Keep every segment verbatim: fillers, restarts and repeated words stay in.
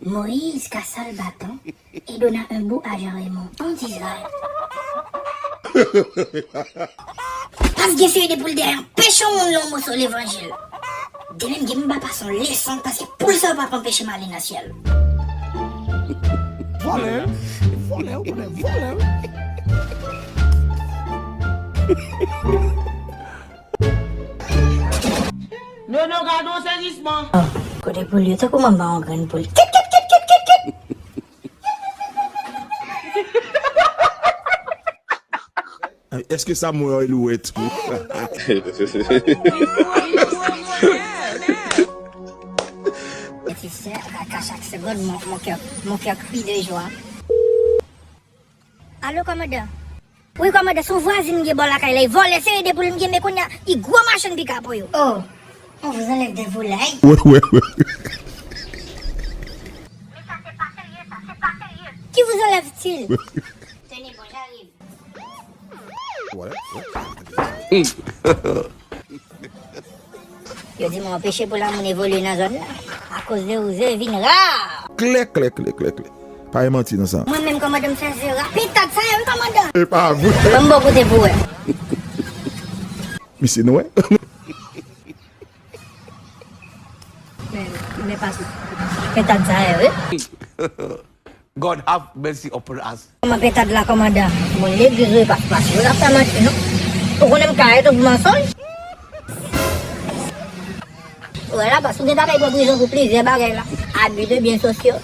Moïse ka sal baton e Dona un bout a Jean Raymond. An Dizay. Pas gen seri de poul dèyè anpeche yon moun nan yon moso levanjil. Demen m gen m ba pas yon leson paske poul sa yo p ap anpeche m ale nan syèl. Vòlè, vòlè, ou konnen vòlè, wi. Nono, gade yon sezisman. Oh, kote poul yo, tankou manman yon grenn poul. Kit, kit, kit, kit, kit, kit. Èske sa mwen yon elouwèt tou? Ti sè, à, à chaque seconde, mon, mon cœur, mon cœur crie de joie. Alo, kòmandan. Wi, kòmandan, se yon vwazin m gen bò lakay la. Li vòlè seri de poul m gen, men kounye a, li gwo machann pika pou yo. Oh, on vous enlève des volailles. Wè, wè, wè. Qui vous enlève-t-il? Tenez, bon, j'arrive. Wè, wè. Yo di m anpeche pou lamoun evolye nan zòn nan. Akoz de ou, ze vin ra. Klè, klè, klè, klè, klè. Pa gen manti nan sa. Mwen menm, kòmandan, m fè ze ra. Pentad sa ye, wi, kòmandan. E pa vre. Ban m bò kote pou wè. Misye nou wè. Men, men pa sou. Pentad sa ye, wi. God have mercy upon us. Kòman pentad la, kòmandan? Moun legliz ou e pas pas. Yo ap fè manti, non? Ou konnen m kare tou pou mansonj? Ou wè la, pas ou gen ta kay pran prizon pou plizyè bagay la. Abus de biens sociaux,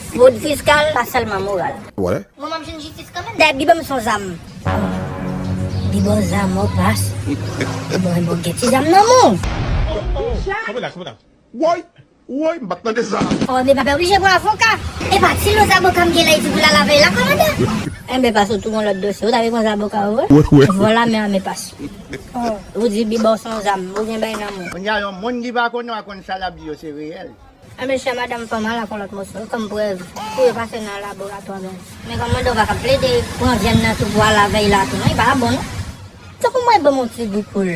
fraude fiscale, pa sèlman moral. Wè. Mwen, m ap jwenn jistis kanmenm. Dayè, Bib ban m son zam. Bib ban zam, ou pas. Bon, bon, gen ti zam nan men w. Kanpe la, kanpe la. Woy! Woy, m pa t tande sa. Oh, men pa oblije pran avoka. E pa ti lo zaboka m gen la, li di pou l al avè l la, kòmandan. Enben, pas ou tou gon lòt dosye. Ou ta vle pran zaboka ou vre? Wi, wi. Vòlè men an, men pas. Oh, ou di Bib ba w son zam, ou gen bay nan men w. Kounye a, yon moun ki pa konnen w a konn sa l ap di yo, se reyèl. Enben, chè madanm, fò m al ak yon lòt moso, kòm prèv, pou yo pase nan laboratwa, men. Men kòmandan, ou pa ka plede pran vyann nan tou pou al avè l la tou, non, li pa bon, non. Tankou mwen ban m yon ti gou poul.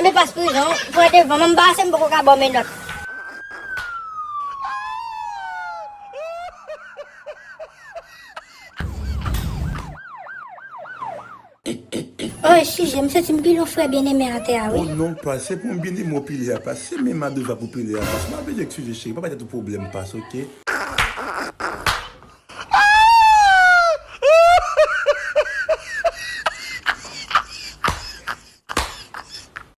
Enben, pas prizon, pran devan, m anbase, m poko ka ba w menòt. Oh, eskize, m santi m pile yon frè byeneme atè a, wi. Oh non, pas, se pou m byeneme w pile a, pas. Se menm a deza pou pile a, pas. M ap vin eskize, cheri, pa bay tèt ou pwoblèm, pas, oke?